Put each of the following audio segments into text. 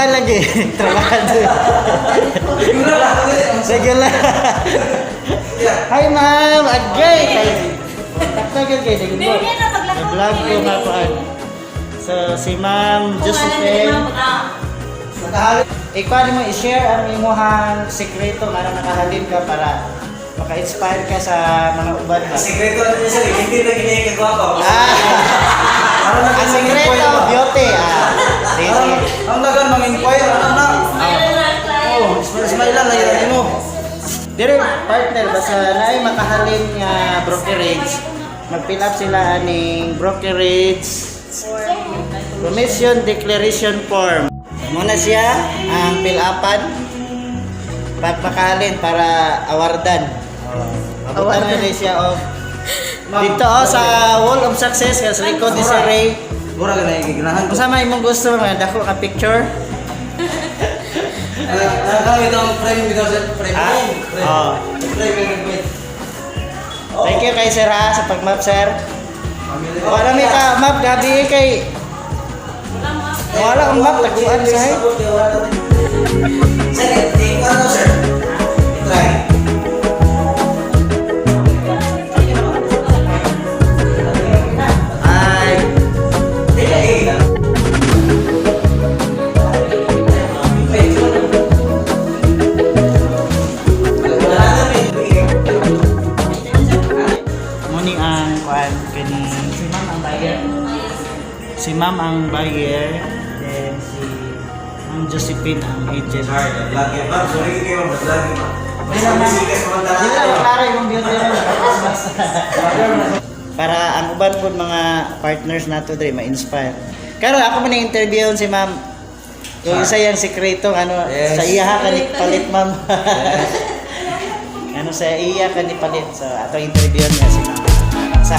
Smile lagi. Trabaho. Regular lang. Regular. Hi, ma'am. Agay kay. Taktagal kay sige po. Meron na paglakaw. Vlog ko nga po. So si Ma'am Josephine, nakahalin. Ikaw mo i-share ang imuhang sikreto nga nakahalin ka para maka-inspire ka sa mga uban ba. Sikreto na niya, sir. Hindi na gini kagwapa. Ah, Para na ang sikreto, beauty. Ah, sige, sige. Ang dagan mang-inquire ano na. Oh, smile smile lang lagi mo. Dire partner, basta naay makahalin nga brokerage, mag-fill up sila aning brokerage commission declaration form. Muna siya ang fill upan pag makahalin para awardan. Oh, abutan na rin siya og dito oh, sa Wall of Success sa likod ni Sir Ray. Mura ka na giganahan. Kung sama imong gusto mga dako ka picture. Nakakawit ang frame bitaw sir, frame. Ah? Frame. Oh. Frame frame. Thank you kay Sir ha sa pag-map, sir. Wala mi ka map gabi eh, kay wala ang map taguan sa eh. Sir, ikaw ano, sir? I-try. Ay, muni ang kuan kani si ma'am ang buyer. Si ma'am ang buyer, then si Ma'am Josephine ang agent. Lagi ba? Sorry kayo, mas lagi ba? Di na di na maklaro yung beauty ron. Para ang uban po mga partners nato dre ma-inspire. Karon ako man interview si ma'am. Kung isa yang sikreto ano Yes. sa iya ha kani palit, ma'am. Ano sa iya kani palit, so atong interview niya si ma'am. Sa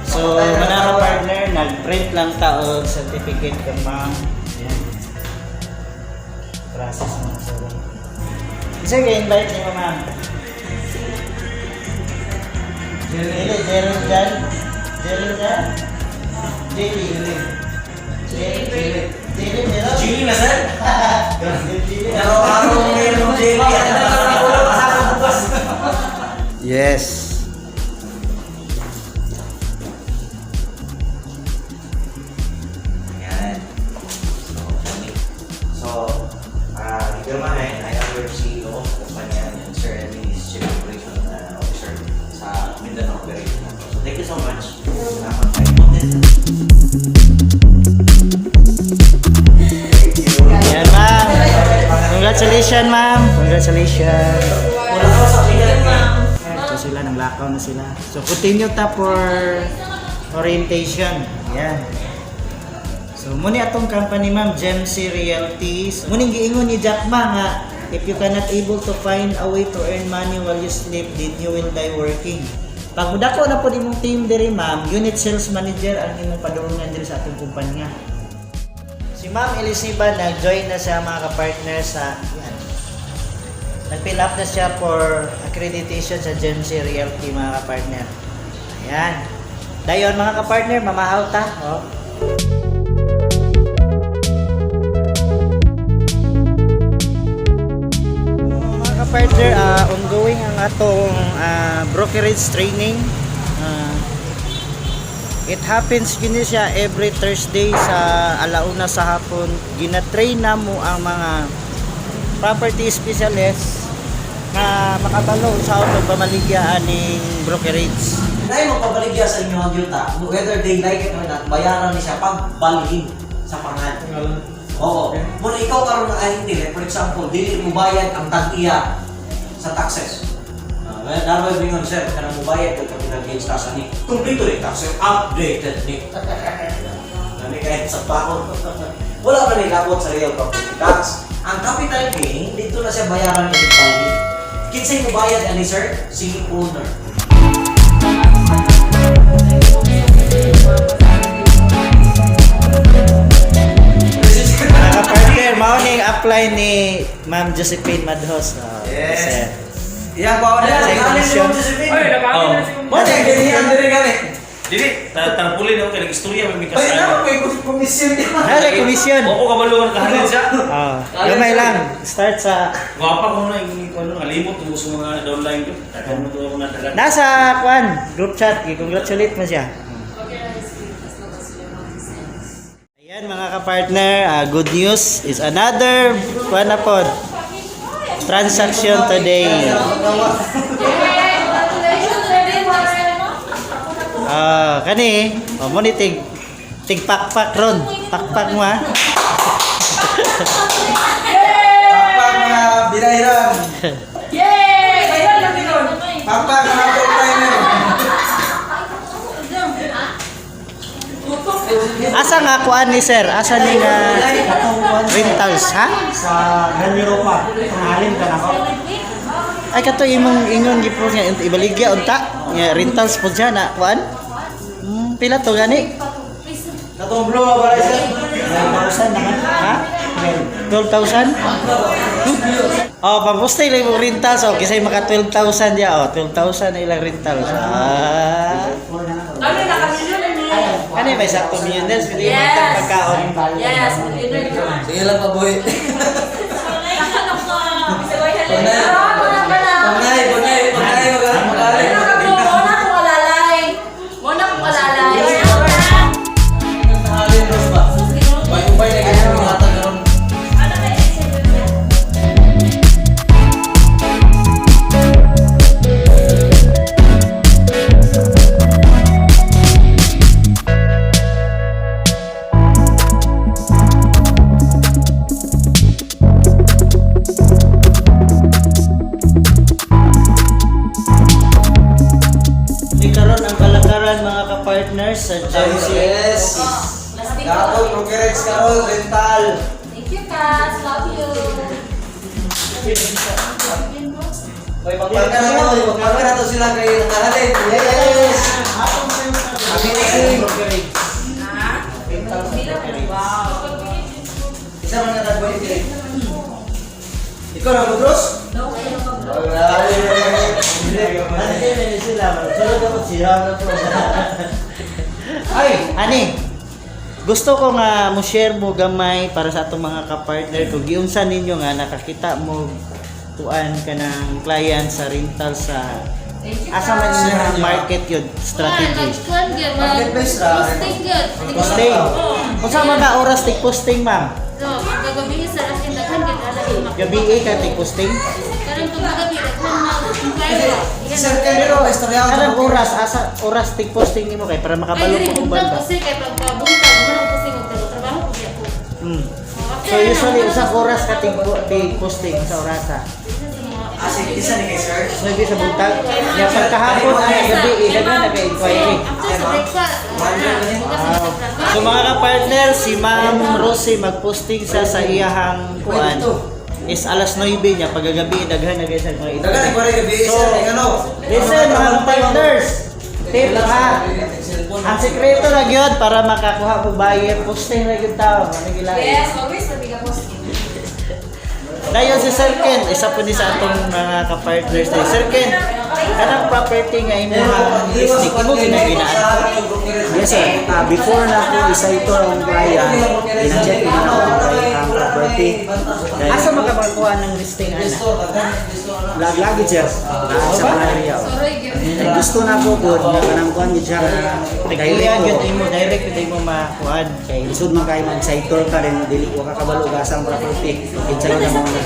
So, mga ka-partner, nag-print lang ta og certificate kang ma'am. Ayan. Process mo sa. Isa kay invite niyo, ma'am. Jerry, Jerry Jan. Jerry Jan. Jerry. Jerry. Jerry. Jerry, meron? Chili na, sir? Jerry. Araw-araw ngayon ng jelly. Yes. Ayan. So, kami. So, German, I am your CEO of kumpanya and Sir Emmy is Chief Operation Officer sa Mindanao Operation. So, thank you so much. Salamat kayo. Ayan, ma'am. Congratulations, ma'am. Congratulations. Wala ko sa So sila, nang lakaw na sila. So continue ta for orientation. Yan. So muni atong company, ma'am, Gemc Realty. So, muning giingon ni Jack Ma nga if you cannot able to find a way to earn money while you sleep, then you will die working. Pag mudako na po imong team diri, ma'am, unit sales manager ang imong padulungan diri sa atong kumpanya. Si Ma'am Elisiba nag-join na siya mga ka-partner sa yan. Nag-fill up na siya for accreditation sa Gemc Realty, mga ka-partner. Ayan. Dayon mga ka-partner, mamahaw ta. Oh. Mga ka-partner, ongoing ang atong brokerage training. It happens gini siya every Thursday sa alauna sa hapon. Gina-train na mo ang mga property specialist na makabalo sa pagpamaligya aning brokerage. Dahil magpabaligya sa inyong yuta, whether they like it or not, bayaran ni siya pagbalhin sa pangan. Oo. Muna ikaw karon nga ahente, like for example, dili mo bayad ang tag-iya sa taxes. Well, dapat ingon sir, kanang mo bayad kag capital gains tax ani. Kompleto ni tax sir, updated ni. Nami kahit sa paon. Wala pa ni labot sa real property tax. Ang capital gain, dito na siya bayaran ni balhin. Kinsay mo bayad ani sir? Si owner. Mga ka-partner, mao ni ang apply ni Ma'am Josephine Madhos. Oh, Yes. sir. Iya, kuha na. Sa komisyon. Ay, nakain na si Mo na ganihan diri gani. Dili, tarpulin ako kay nag-istorya may Ay, kasal. na may komisyon di ba? Nasa komisyon. Ako kabaluan kahalin siya. Ah, gamay lang. Start sa Gwapa ko na yung ano, nalimot ko sa mga downline ko. Tagal mo to ako nadala. Nasa kwan, group chat, gi-congratulate mo siya. Ayan mga ka-partner, good news is another kwan na pod. Transaction today. Congratulations, everyone! Ah, kani, oh, mo ni tig tig pakpak ron. Pakpak mo ha. Pakpak mga binayran. Yay! Kaya lang yun. Pakpak mga full-timer. Asa nga kuan ni sir? Asa ni nga rentals ha? Sa Grand Europa, pangalim ka na ko. Ay kato imong ingon gipon nga ibaligya unta nga rentals po siya na kuan. Pila to gani? Katong blue ba sir? 12,000 naman. Ha? 12,000? Oh, pamustay lang yung rentals. Oh, kisay maka 12,000 ya. Oh, 12,000 na ilang rentals. Ah. Kami nakamilyon na niya. Ano may sakto millionaires pwede yung Yes. pagkaon. Yes, millionaire yun. Sige lang pa boy. Panay, Panay, panay, panay, magaling. Muna kong alalay. Muna kong alalay. Halin Ros ba? Ubay-ubay na ganyan mga hatag karon. Ano kayo? May karon ang kalakaran mga ka-partners sa JC. Yes. Dato brokerage karon rental. Thank you, Cass. Love you. May pagpagka na to, pagpagka na to sila kay nakahalin. Yes. Amazing. Rentals brokerage. Wow. Isa man nga tagboy dili. Ikaw na Brodros? No, kayo pa bro. Ano yun sila? Sulod ako siya na po. Ay, ani. Gusto ko nga mo share mo gamay para sa atong mga ka-partner kung giunsa ninyo nga nakakita mo kuan ka ng client sa rental sa Thank you, asa man Cass. inyo ang market yun strategy. Marketplace ra. Posting gyud. Posting. Unsa man ka oras tig posting, ma'am? No, gagabi sa akin daghan gyud ala Gabi ka tig posting? Karon pag gabi daghan mag-inquire ba. Sir Kenro, istorya ko. Karang oras asa oras tig posting nimo kay para Ay, makabalo diri ko uban buntag ba? kasi kay pagkabuntag mo nang kasi magtrabaho ko ako. So usually usa ka oras ka tig tig posting sa orasa. Ah, sige, isa ni kay sir. So sa buntag, ya pagkahapon ay gabi daghan na kay inquiry. After sa breakfast. Wow. So mga ka-partner, si Ma'am Rosie magposting sa iyahang kuan is alas 9 niya pagkagabi daghan na guys ang mga Dagan ni kuwari gabi So, sir, kay ano? Listen mga ka-partners, tip ha. Ang sekreto na gyud para makakuha mo buyer, posting na gyud tao, ano gilain. Yes, always tabi ka posting. Dayon si Sir Ken, isa po ni sa atong mga ka-partners tayo. Sir Ken, kanang property nga imong listing imo ginaginaan. Yes sir, before na ako isa ito ang client, gina-check na ako ang client ang property. Then, Asa makapakuha ng listing ana? Lag-lagi sir, sa mga area. Sorry gyud. Kay gusto na ko po, nga kanang kuan gid siya Direct direct gyud ko. imo, direct gyud imo makuan. Kay lisod man kayo mag-site tour ka rin, dili ko kakabalo gasang property. Kinsa na mo na.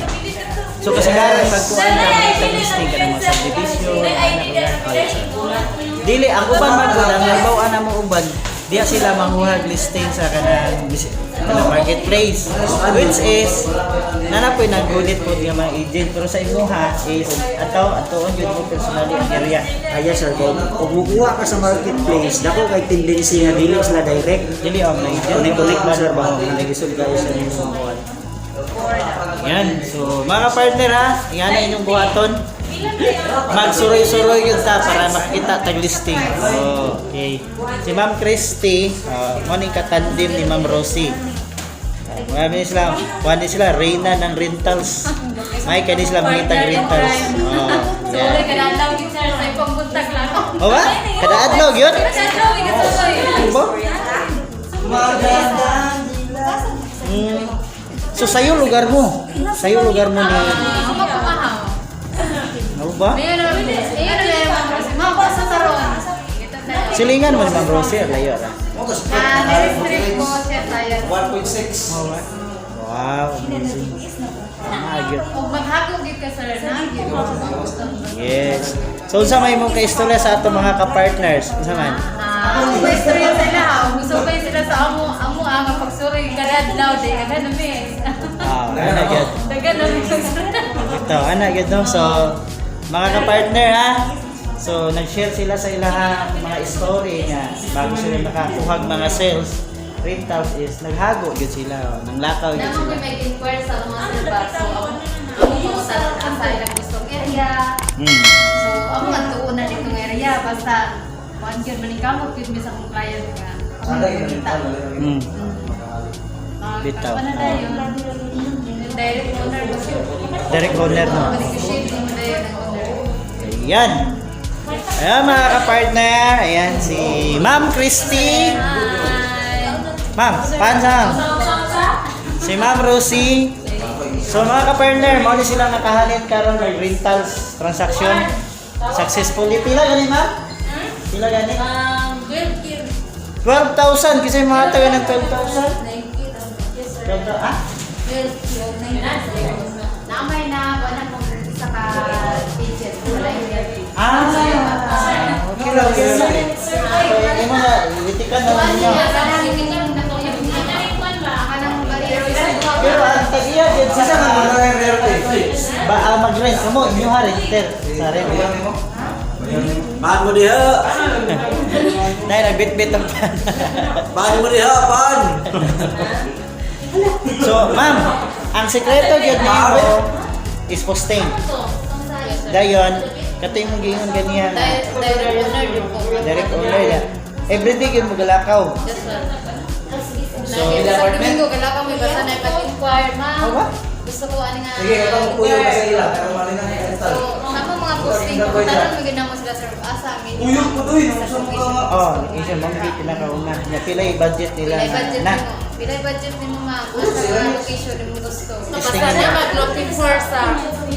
So kasagaran pag kuan ka mga listing ka ng mga subdivision, ana, ana. Dili ang uban man gud ang nabaw ana mo uban, diya sila manguhag listing sa kanang marketplace which is nana po'y naggunit po nga mga agent pero sa imuha is ataw atoon gyud mo personally ang area. Ay yes sir, kung mukuha ka sa marketplace, dako kay tendency nga dili sila direct. Dili ang mga agent. Connect-connect mo sir ba? Nagisod kayo sa inyong kuan. Yan. So, mga partner ha, yan na inyong buhaton. Magsuroy-suroy yun ta para makita tag listing. Okay. Si Ma'am Christy, morning katandim ni Ma'am Rosie. Marami sila, kuha ni sila, Reyna ng rentals. May kani sila mangitag rentals. Oh, So, yan. O ba? Kada adlaw gyud? Ba? Magandang So sayo lugar mo. Sayo lugar mo ni. Ako makumahaw. Ano ba? Ma'am, basta taron. Silingan mo ni Ma'am Rosie, layo ra. Mo to split Ah, na very strict mo siya tayo. 1.6. Wow, amazing. Tama gyud. Kung maghagog gyud ka, sir, na gyud. Yes. So unsa may imong kaistorya sa ato mga ka-partners? Unsa man? Ah, ako may istorya sa ila. Gusto pa sila sa amo, amo ang pagsuri kada adlaw day daghan na mi. Ah, ana gyud. Daghan na mi. Ito, ana gyud no. So mga ka-partner ha. So nag-share sila sa ilahang mga story nga bago sila makakuhag mga sales rentals is naghago gyud sila, oh. Nanglakaw gyud Namo sila. may mag-inquire sa mga sir ba. So amo amo sa asa ilang gustong area. So amo nga tuon na ditong area basta kuan gyud maning kamot gyud mi sa akong client nga. Sana yun rental. Bitaw. Ano na yun? Yung direct owner mo siya. Direct owner no. Mag-negotiate mo na yun ang owner. Ayan. Ayan mga ka-partner. Ayan si Ma'am Christy. Hi! Ma'am, pansang. Si Ma'am Rosie. So mga ka-partner, mao ni sila nakahalin karon ng rentals transaction. Successfully pila gani ma'am? Pila gani? 12,000 kasi mga taga ng 12,000. Yes, sir. 12,000 ah? Namay na, wala kong isa ka agent. Wala yung LP. Ah, okay lang, okay lang. So, imo na, litikan na lang ninyo. Pero ang tag-iya, yun sa Sa mga rente. Ba, mag-rent ka mo, inyo ha, renter. Sa rent. Paan mo diha? Dahil nagbit-bit ang pan. Paan mo diha? Paan? So, ma'am, ang sekreto gyud nimo is posting. Dayon, katoy mong giingon ganiha nga, Direct owner din po. direct owner ya. Everyday gyud mo galakaw. Yes, sir. So, Sa Domingo, kailangan ko may basta na pag-inquire, ma'am. Oh, ba? Gusto ko ano nga. Sige, katong kuyo ka sa ila pero mali na yung rental. So, sama mga posting, kung tanan mo ginamo sila sir, asa amin. Kuyo ko doy, nung sa mga Oh, isa mong di pinakauna. Nya pila yung budget nila Pilay na, budget na. nimo. Pilay budget nimo ma'am. Asa mga location nimo gusto. Testing Basta nila. na mag-looking for sa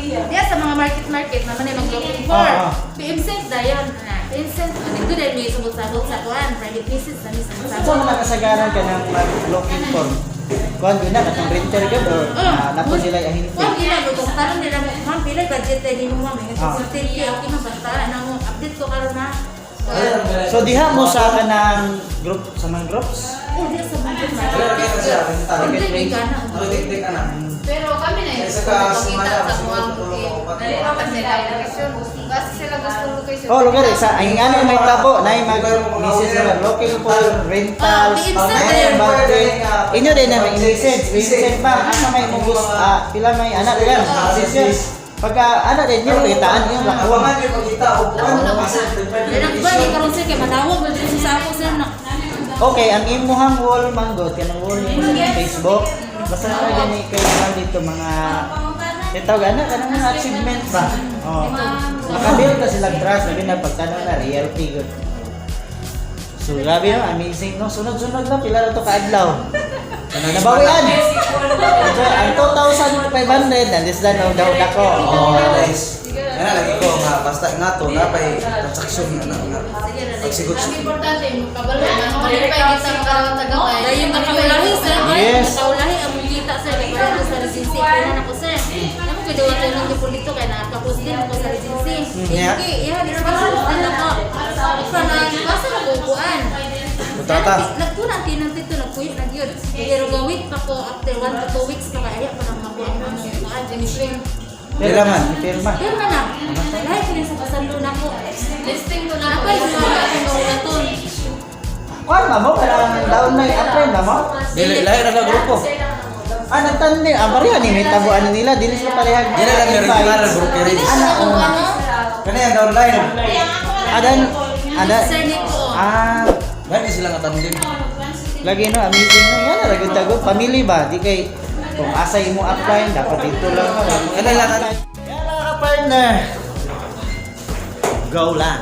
Diya sa mga market-market, naman ay mag-looking for. Oo. PM cent dayon. PM cent, dito dahil may sumot-sabot sa kuan, private business, na may Sa sumot-sabot. mga kasagaran ka ng mag-looking for. Kuan gyud na katong renter gyud or napo sila yung ahente. Kuan gila, lutong tanong nila mo, ma'am, pila budget tayo nimo ma'am. Ah. Ingat sa 10K, okay ma'am, basta na mo, update ko karon na. So diha mo sa kanang group sa mga groups. Oh, diya sa market Wala market. na siya rental. Hindi, gana. Ano tik ana. Pero kami na yun, Isa ka, pakita sumala, sa mga siguro, booking. tulong Kasi kaya location, kasi sila gusto location. Oh, lugar sa ang ano may tabo na mag message na looking for rentals, Ah, may budget. Inyo din na may message, message ma'am, asa may mo gusto, pila may anak lugar, message. Pagka ano din niyo kitaan niyo lakuan. Lakuan yung pagkita o kuan Ang ba, di karon sir, kay manawag, mo dito sa ako sir na. Okay, ang imuhang wall manggod kanang wall nimo sa Facebook. Basta na gani kay man dito mga Ito ana kanang mga achievement ba. Oh. Nakabuild ka sila trust labi na pagtanaw na reality good. So grabe no, amazing no. Sunod-sunod lang pila ra to kaadlaw. Nabawian. So, ang 2,500 na less than ang daw dako. Oh, nice. Kana lagi ko nga basta nga to na pay transaction nga na nga. Pagsigot Ang importante, kabalo, ano pa kita makaroon sa gamay. Dayon nakaulahi sir, Yes. nakaulahi ang kita sir, kay parang ko sa regency, kuna na ko sir. Namo ko daw tulong di dito kay nakapos din ako sa regency. Yeah. Okay, yeah, dito pa din ako. Pa na basta nagukuan. Putata. Nagtuna ang tinang dito nagkuyo na gyud. Pero gawit pa ko after 1 to 2 weeks pa kaya pa nang makuha ang mga kuan finishing. Pila man? Pirma. Pirma na. Lahi kini sa pasando nako. Listing ko na ako. Napay mga akong kaulaton. Kuan ba mo kanang down na upline ba mo? Dili lahi ra ka grupo. Ah, nagtandi. Ah, bariya ni may tabuan nila. Dili sila parehag. Dili lang yung regular brokerage. Ana, Ako oh. ano? Kani ang downline. Adan, ada. Sir Nico. Ah, Gani sila nga tandem. lagi no, amazing no. Yan, ragod tagod. Family ba? Di kay kung asa imo upline, dapat dito lang ka. Kana lang. Yan mga ka-partner. Go lang.